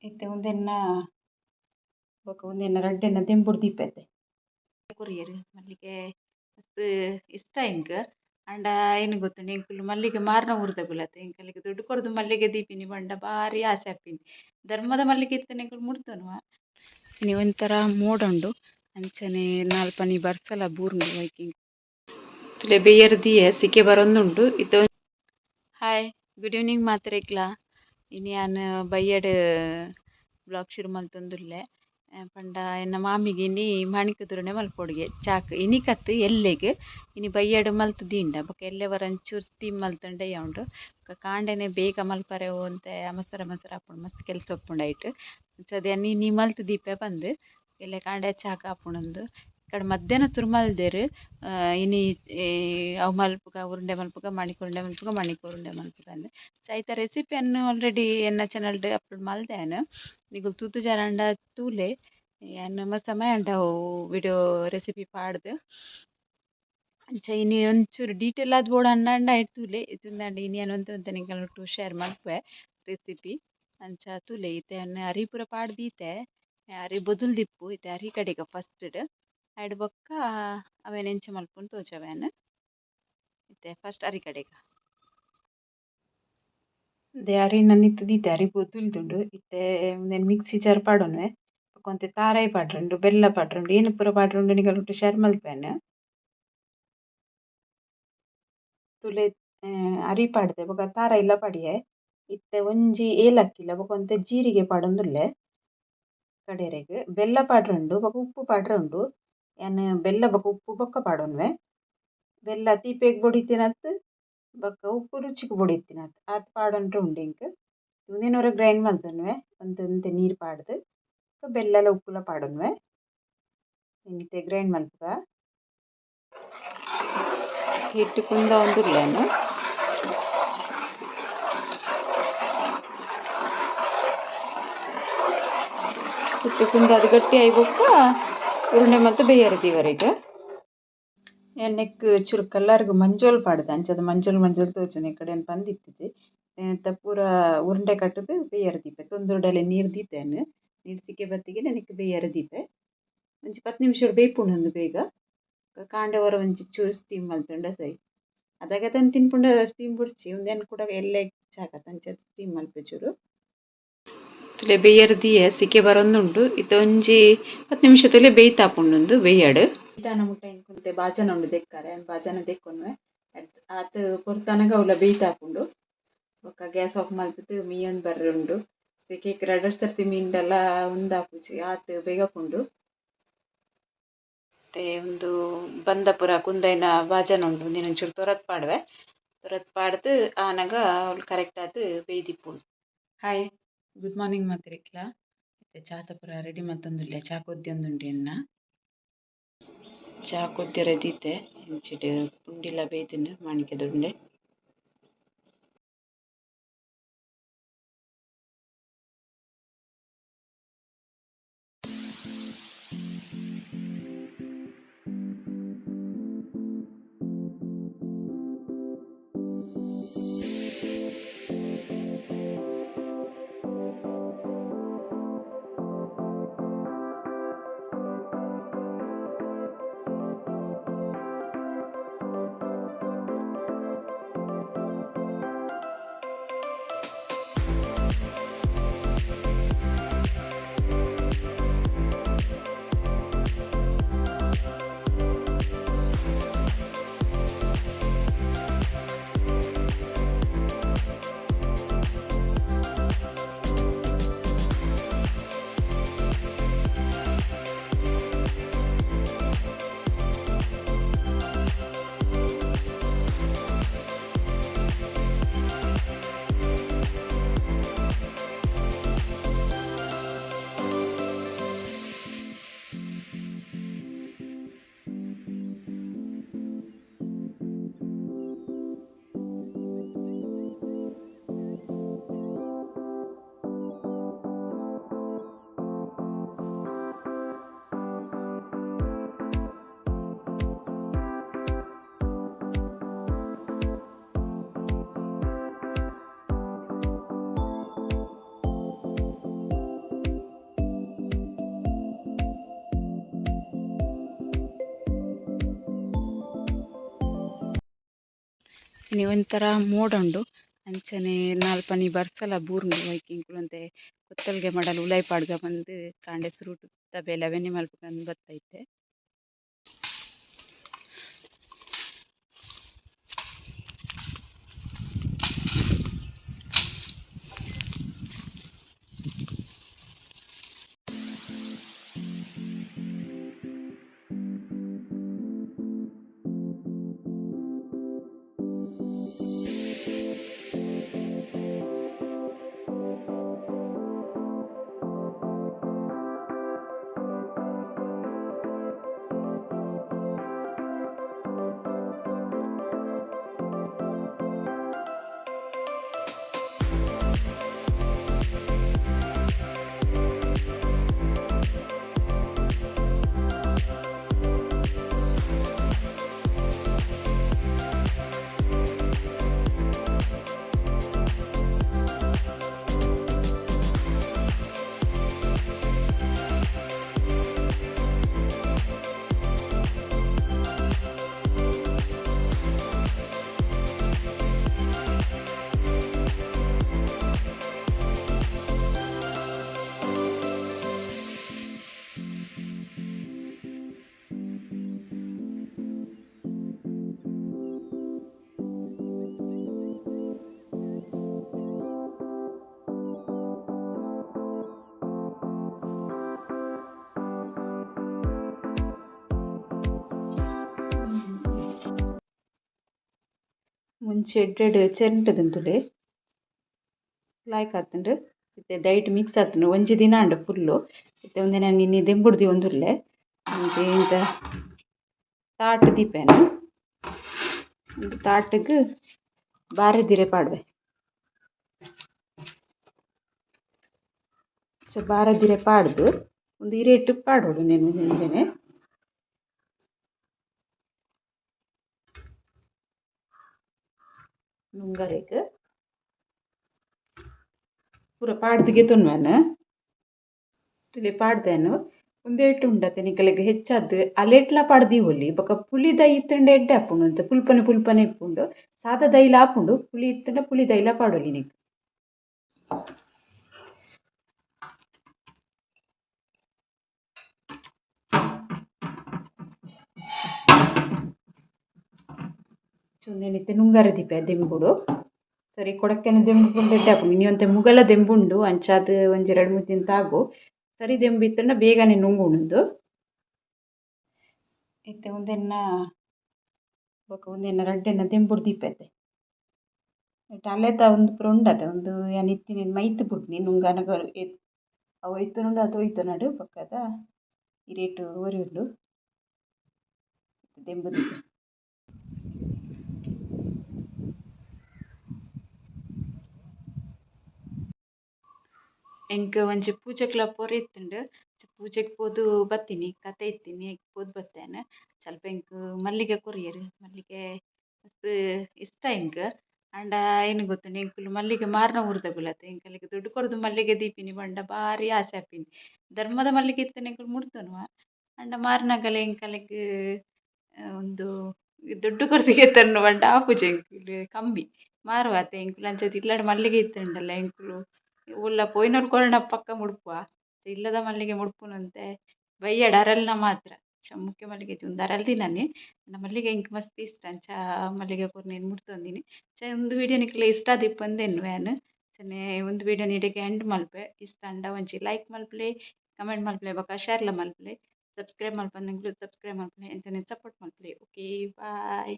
ಇತ್ತೆ ಉಂದೆನ್ನ ಬೊಕ ಉಂದೆನ್ನ ರಡ್ಡೆನ್ನ ದೆಂಬುಡು ದೀಪೆತೆ ಕೊರಿಯೆರ್ ಮಲ್ಲಿಗೆ ಮಸ್ತ್ ಇಷ್ಟ ಎಂಕ್ ಆಂಡ ಏನು ಗೊತ್ತುಂಡು ಎಂಕುಲು ಮಲ್ಲಿಗೆ ಮಾರ್ನ ಊರ್ದಗುಲತೆ ಎಂಕಲೆಗ್ ದುಡ್ಡು ಕೊರ್ದು ಮಲ್ಲಿಗೆ ದೀಪಿನಿ ಪಂಡ ಬಾರಿ ಆಸೆ ಆಪಿನಿ ಧರ್ಮದ ಮಲ್ಲಿಗೆ ಇತ್ತನೆ ಎಂಕುಲು ಮುಡ್ತೊನುವ. ಇನಿ ಒಂಥರ ಮೋಡ ಉಂಡು ಅಂಚನೆ ನಾಲ್ ಪನಿ ಬರ್ಸಲ ಬೂರುಂಡು ಐಕ್ ತುಲೆ ಬೇಯರ್ ದಿಯೆ ಸಿಕೆ ಬರೊಂದುಂಡು ಇತ್ತೆ. ಹಾಯ್, ಗುಡ್ ಈವ್ನಿಂಗ್ ಮಾತೆರೆಗ್ಲಾ. ಇನಿ ಯಾನ್ ಬಯ್ಯಡ್ ವ್ಲಾಗ್ ಶುರು ಮಲ್ತೊಂದುಲ್ಲೆ. ಪಂಡ ಎನ್ನ ಮಾಮಿಗೆ ಇನಿ ಮಾಣಿಕ್ಯದುರುಂಡೆ ಮಲ್ಪೊಡುಗೆ ಚಾಕ್ ಇನಿಕತ್ತ್ ಎಲ್ಲೆಗ್. ಇನಿ ಬಯ್ಯಡ್ ಮಲ್ತ್ ದೀಂಡ ಬೊಕ ಎಲ್ಲೆ ಒರ ಒಂಚೂರು ಸ್ಟೀಮ್ ಮಲ್ತುಂಡ ಯಾವುಂಡು. ಬೊಕ ಕಾಂಡೆನೆ ಬೇಗ ಮಲ್ಪರೆ ಒಂತೆ ಅಮಸರ ಅಮಸರ ಆಪುಂಡು, ಮಸ್ತ್ ಕೆಲಸ ಉಪ್ಪುಂಡು ಐಟ್. ಅಂಚಾದ್ ಯಾನ್ ಇನಿ ಮಲ್ತ್ ದೀಪೆ ಪಂದ್, ಎಲ್ಲೆ ಕಾಂಡೆ ಚಾಕ್ ಆಪುಂಡುಂದು. ಈ ಕಡೆ ಮಧ್ಯಾಹ್ನ ಶುರು ಮಲ್ದೆರ್. ಇನಿ ಅವು ಮಲ್ಪುಗ ಉರುಂಡೆ ಮಲ್ಪುಗ, ಮಾಣಿಕ್ ಉರುಂಡೆ ಮಲ್ಪುಗ, ಮಾಣಿಕ್ ಉರುಂಡೆ ಮಲ್ಪುಗ ಅಂದ್. ಐತ ರೆಸಿಪಿಯನ್ನು ಆಲ್ರೆಡಿ ಎನ್ನ ಚಾನಲ್ಡ್ ಅಪ್ಲೋಡ್ ಮಲ್ದೆ ಯಾನ್. ನಿಕುಲು ತೂತುಜಾರಂಡ ತೂಲೆ. ಯಾನ್ ಮಸ್ತ್ ಸಮಯ ಆಂಡ ಅವು ವಿಡಿಯೋ ರೆಸಿಪಿ ಪಾಡ್ದು. ಅಂಚ ಇನಿ ಒಂಚೂರು ಡೀಟೇಲ್ ಆದ್ ಬೋಡಾಂಡ ಐಟ್ ತೂಲೆ, ಇತ್ತಿಂದಾಂಡ ಇನಿ ಯಾನ್ ಒಂತೆ ಒಂತೆ ನಿಕಲ್ನ ಶೇರ್ ಮಲ್ಪುವೆ ರೆಸಿಪಿ. ಅಂಚ ತೂಲೆ, ಇತ್ತೆ ಯಾನ್ ಅರಿ ಪೂರ ಪಾಡ್ದ್ ದೀತೆ, ಅರಿ ಬೊದುಲ್ದಿಪ್ಪು. ಇತ್ತೆ ಅರಿ ಕಡೆಗ ಫಸ್ಟ್ ಐಡ್ ಬೊಕ್ಕ ಅವೆನ್ ಎಂಚ ಮಲ್ಪುನು ತೋಜಾವೆ ಯಾನ್. ಇತ್ತೆ ಫಸ್ಟ್ ಅರಿ ಕಡೆಗ ಅದೇ ಅರಿನ ನಿತ್ತ್ ದೀತೆ, ಅರಿ ಬೊದುಲ್ದುಂಡು. ಇತ್ತೆ ಉಂದೆನ್ ಮಿಕ್ಸಿ ಜಾರ್ ಪಾಡೊನುವೆ. ಬೊಕ ಒಂತೆ ತಾರಾಯಿ ಪಾಡ್ರುಂಡು, ಬೆಲ್ಲ ಪಾಡ್ರುಂಡು, ಏನು ಪೂರ ಪಾಡ್ರುಂಡು ನಿಕಲ್ನ ಶೇರ್ ಮಲ್ಪುವೆನ್. ತುಲೆ ಅರಿ ಪಾಡ್ದೆ, ಬೊಕ ತಾರಾಯಿಲ ಪಾಡಿಯೆ. ಇತ್ತೆ ಒಂಜಿ ಏಲಕ್ಕಿಲ ಬೊಕ ಒಂತೆ ಜೀರಿಗೆ ಪಾಡೊಂದುಲ್ಲೆ ಕಡೆರೆಗ್. ಬೆಲ್ಲ ಪಾಡ್ರುಂಡು ಬೊಕ ಉಪ್ಪು ಪಾಡ್ರುಂಡು. ಯಾನ್ ಬೆಲ್ಲ ಬೊಕ ಉಪ್ಪು ಬೊಕ್ಕ ಪಾಡೊನುವೆ. ಬೆಲ್ಲ ತೀಪೆಗ್ ಬೊಡಿತಿನತ್, ಬೊಕ ಉಪ್ಪು ರುಚಿಗ್ ಬೊಡಿತಿನತ್ ಆತ್ ಪಾಡೊಂಡ್ರೆ ಉಂಡು ಎಂಕ್. ಉಂದೆನ್ ಒರ ಗ್ರೈಂಡ್ ಮಲ್ತೊನುವೆ ಒಂತೆ ಒಂತೆ ನೀರು ಪಾಡ್ದು. ಬೆಲ್ಲಲ ಉಪ್ಪುಲ ಪಾಡೊನುವೆ. ಇತ್ತೆ ಗ್ರೈಂಡ್ ಮಲ್ಪುಗ. ಹಿಟ್ಟು ಕುಂದವೊಂದುಲ್ಲೆ ಯಾನ್. ಹಿಟ್ಟು ಕುಂದಾದ್ ಗಟ್ಟಿ ಆಯಿ ಬೊಕ್ಕ ಉರುಂಡೆ ಮಲ್ತ್ ಬೇಯರೆ ದೀವರೆಗ್. ಯಾನ್ ನೆಕ್ಕ್ ಚೂರು ಕಲರ್ಗ್ ಮಂಜೊಲ್ ಪಾಡ್ದೆ, ಅಂಚಾದ್ ಮಂಜೊಲ್ ಮಂಜೊಲ್ ತೋಜುಂಡು. ಈ ಕಡೆ ಪಂದಿತ್ತಿಜಿ. ನೆತ್ತ ಪೂರ ಉರುಂಡೆ ಕಟ್ಟುದು ಬೇಯರೆ ದೀಪೆ. ತೊಂದುರುಡಲೆ ನೀರು ದೀತೆ ಯಾನ್. ನೀರು ಸಿಕೆ ಬತ್ತಿಗೆ ನೆನಕ್ ಬೇಯರೆ ದೀಪೆ. ಒಂಜಿ 10 ನಿಮಿಷಡ್ ಬೇಯ್ಪುಂಡು ಉಂದು ಬೇಗ. ಕಾಂಡೆ ಒರ ಒಂಜಿ ಚೂರು ಸ್ಟೀಮ್ ಮಲ್ತುಂಡ ಸೈ. ಅದಗ ತಿನ್ಪುಂಡ ಸ್ಟೀಮ್ ಬುಡ್ಚಿ. ಉಂದೆನ್ ಕೂಡ ಎಲ್ಲೆ ಚಾಕತ್, ಅಂಚಾದ್ ಸ್ಟೀಮ್ ಮಲ್ಪೆ ಚೂರು. ತುಲೆ ಬೇಯರ್ ದಿಯೆ, ಸಿಕೆ ಬರೊಂದುಂಡು. ಇತ್ತೆ ಒಂಜಿ 10 ನಿಮಿಷ ತುಲೆ ಬೇಯ್ತಾಪುಂಡು ಉಂದು ಬೇಯಡ್. ನಿಧಾನ ಮುಟ್ಟ ಎಂಕುಂತೆ ಬಾಜನ ಉಂಡು ದೆಕ್ಕರೆ, ಬಾಜನ ದೆಕ್ಕೊನುವೆ. ಆತ್ ಪೊರ್ತನಗ ಅವ್ಲ ಬೇಯ್ತಾಪುಂಡು. ಬೊಕ ಗ್ಯಾಸ್ ಆಫ್ ಮಲ್ತುದು ಮೀಯೊಂದು ಬರ್ರೆ ಉಂಡು. ಸೆಕೆಕ್ ರಡ್ಡ್ ಸರ್ತಿ ಮೀಂಡಲ ಉಂದಾಪುಜಿ, ಆತ್ ಬೇಗ ಪುಂಡು. ಮತ್ತೆ ಉಂದು ಬಂದ ಪೂರ ಕುಂದೈನ ಬಾಜನ ಉಂಡು, ಉಂದೆನ್ ಒಂಚೂರು ತೊರತ್ ಪಾಡುವೆ. ತೊರತ್ ಪಾಡ್ದು ಆನಗ ಅವ್ಲು ಕರೆಕ್ಟ್ ಆದ್ ಬೇಯ್ದಿಪ್ಪುಂಡು. ಹಾಯ್, ಗುಡ್ ಮಾರ್ನಿಂಗ್ ಮಾತೆರೆಗ್ಲಾ. ಇತ್ತೆ ಚಾತ ಪೂರ ರೆಡಿ ಮಲ್ತೊಂದುಲ್ಲೆ, ಚಾ ಕೊದ್ಯೊಂದುಂಡು ಎನ್ನ. ಚಾ ಕೊದ್ಯರೆ ದೀತೆ. ಇಂಚಿಡ್ ಪುಂಡಿಲ ಬೇಯ್ತುಂಡು ಮಾಣಿಕ್ಯದುಂಡೆ. ಇನಿ ಒಂಥರ ಮೋಡ ಉಂಡು ಅಂಚನೆ ನಾಲ್ಪನಿ ಬರ್ಸಲ ಬೂರುಂಡು ಐಕ್ ಎಂಕುಲು ಕೊತ್ತಲ್ಗೆ ಮಡಲ್ ಉಲಾಯಿ ಪಾಡ್ಗ ಬಂದು ಕಾಂಡೆ ಸುರುಟು ಬೇಲೆ ಅವೆನೆ ಮಲ್ಪುಗಂದು ಬತ್ತೈತೆ. ಮುಂಚೆ ಎಡ್ಡೆಡ್ ಚೆಂಟುದಂತುಲೆ ಲಾಯ್ಕ್ ಆತುಂಡು ಇತ್ತೆ ದೈಟ್ ಮಿಕ್ಸ್ ಆತುಂಡು ಒಂಜಿ ದಿನ ಆಂಡ್ ಫುಲ್ಲು. ಇತ್ತೆ ಒಂದಿನ ಇನಿ ದೆಂಬುಡ್ದು ಒಂದುಲ್ಲೆ ಒಂಜಿ ಇಂಚ ತಾಟ್ ದೀಪೇನು ಒಂದು ತಾಟಿಗ್ ಬಾರೆದಿರೆ ಪಾಡುವೆ. ಸೊ ಬಾರೆದಿರೆ ಪಾಡ್ದು ಒಂದು ಇರೇಟ್ ಪಾಡೋಡು ನೇನು ಒಂಜೆನೆ. ನುಂಗರೆಗ್ ಪೂರ ಪಾಡ್ದು ಗೆತೊನ್ವೆನ್ ತುಲೆ ಪಾಡ್ದೇನು ಉಂದೆಟ್ ಉಂಡತೆ ನಿಕಲೆಗ್ ಹೆಚ್ಚಾದ್ ಅಲೆಟ್ಲ ಪಾಡ್ ದೀವೊಲಿ ಬೊಕ ಪುಳಿ ದೈ ಇತ್ತುಂಡ ಎಡ್ಡೆ ಆಪುಂಡು ಅಂತೆ ಪುಲ್ಪನೆ ಪುಲ್ಪನೆ ಇಪ್ಪುಂಡು ಸಾದ ದೈಲ ಆಪುಂಡು ಪುಳಿ ಇತ್ತುಂಡ ಪುಳಿ ದೈಲ ಪಾಡೊಲಿ ನಿಕ್. ಉಂದೆನ್ ಇತ್ತೆ ನುಂಗರೆ ದೀಪೆ ದೆಂಬುಡು ಸರಿ ಕೊಡಕ್ಕೆನೆ ದೆಂಬು ಪಂಡ ಎಡ್ಡೆ ಆಪುಂಡು ಇನಿ ಒಂತೆ ಮುಗಲ ದೆಂಬುಂಡು ಅಂಚಾದ್ ಒಂಜಿ ರಡ್ಡ್ ಮೂಜಿ ದಿನ ತಾಗು ಸರಿ ದೆಂಬು ಇತ್ತುಂಡ ಬೇಗನೆ ನುಂಗುಂಡು. ಇತ್ತೆ ಉಂದೆನ್ನ ಬೊಕ ಉಂದೆನ್ನ ರಡ್ಡೆನ್ನ ದೆಂಬುಡು ದೀಪೆತೆ ನೆಟ್ ಅಲೆತ ಉಂದು ಪೂರ ಉಂಡತೆ ಉಂದು ಯಾನ್ ಇತ್ತಿನೆನ್ ಮೈತ್ ಬುಡ್ನಿ ನುಂಗನಗ ಅವು ಒಯ್ತೊನುಂಡು ಅತ್ ಒಯ್ತೊನಡು ಬೊಕ್ಕದ ಇರೇಟ್ ಒರಿ ಉಂಡು ದೆಂಬು ದೀಪೆ. ಎಂಕ್ ಒಂಜಿ ಪೂಜೆಗ್ಲ ಪೋರೆ ಇತ್ತುಂಡು ಪೂಜೆಗ್ ಪೋದು ಬತ್ತಿನಿ ಕತೆ ಇತ್ತಿನಿ ಐಕ್ ಪೋದು ಬತ್ತೇನೆ. ಸ್ವಲ್ಪ ಎಂಕ್ ಮಲ್ಲಿಗೆ ಕೊರಿಯೆರ್ ಮಲ್ಲಿಗೆ ಮಸ್ತ್ ಇಷ್ಟ ಎಂಕ್ ಆಂಡ ಏನು ಗೊತ್ತುಂಡು ಎಂಕುಲು ಮಲ್ಲಿಗೆ ಮಾರ್ನ ಊರುದಕುಲತೆ ಎಂಕಲೆಗ್ ದುಡ್ಡು ಕೊರ್ದು ಮಲ್ಲಿಗೆ ದೀಪಿನಿ ಪಂಡ ಬಾರಿ ಆಸೆ ಆಪಿನಿ. ಧರ್ಮದ ಮಲ್ಲಿಗೆ ಇತ್ತುಂಡ ಎಂಕುಲು ಮುಡ್ತೊನುವ ಆಂಡ ಮಾರ್ನಗಲ ಎಂಕಲೆಗ್ ಉಂದು ದುಡ್ಡು ಕೊರ್ದು ಗೆತೊನ್ನು ಪಂಡ ಆಪುಜಿ ಎಂಕುಲು ಕಮ್ಮಿ ಮಾರುವಾತೆ ಎಂಕುಲು ಅಂಚ ಇಲ್ಲಡ್ ಮಲ್ಲಿಗೆ ಇತ್ತುಂಡಲ್ಲ ಎಂಕುಲು ಉಲ್ಲ ಪೋಯಿನೋರು ಕೊರ್ಂಡ ಪಕ್ಕ ಮುಡ್ಪುವ ಇಲ್ಲದ ಮಲ್ಲಿಗೆ ಮುಡ್ಪುನಂತೆ ಬಯ್ಯಡ್ ಅರಲ್ನ ಮಾತ್ರ ಮುಖ್ಯ ಮಲ್ಲಿಗೆ ಉಂದು ಅರಲ್ದಿನನೆ ಆಂಡ ಮಲ್ಲಿಗೆ ಎಂಕ್ ಮಸ್ತ್ ಇಷ್ಟ ಅಂಚ ಮಲ್ಲಿಗೆ ಕೊರ್ನೆನ್ ಮುಡ್ತೊಂದಿನಿ. ಚ ಉಂದು ವೀಡಿಯೋ ನಿಕ್ಲೆ ಇಷ್ಟ ಆದಿಪ್ಪಂದು ಎನ್ನುವೆ ಯಾನ್ ಅಂಚನೆ ಉಂದು ವೀಡಿಯೋನ್ ಇಡೆಗ್ ಎಂಡ್ ಮಲ್ಪೆ ಇಷ್ಟ ಆಂಡ ಒಂಜಿ ಲೈಕ್ ಮಲ್ಪುಲೆ ಕಮೆಂಟ್ ಮಲ್ಪುಲೆ ಬೊಕ ಶೇರ್ಲ ಮಲ್ಪುಲೆ ಸಬ್ಸ್ಕ್ರೈಬ್ ಮಲ್ಪಂದಿನಕುಲು ಸಬ್ಸ್ಕ್ರೈಬ್ ಮಲ್ಪುಲೆ ಅಂಚನೆ ಸಪೋರ್ಟ್ ಮಲ್ಪುಲೆ. Okay bye.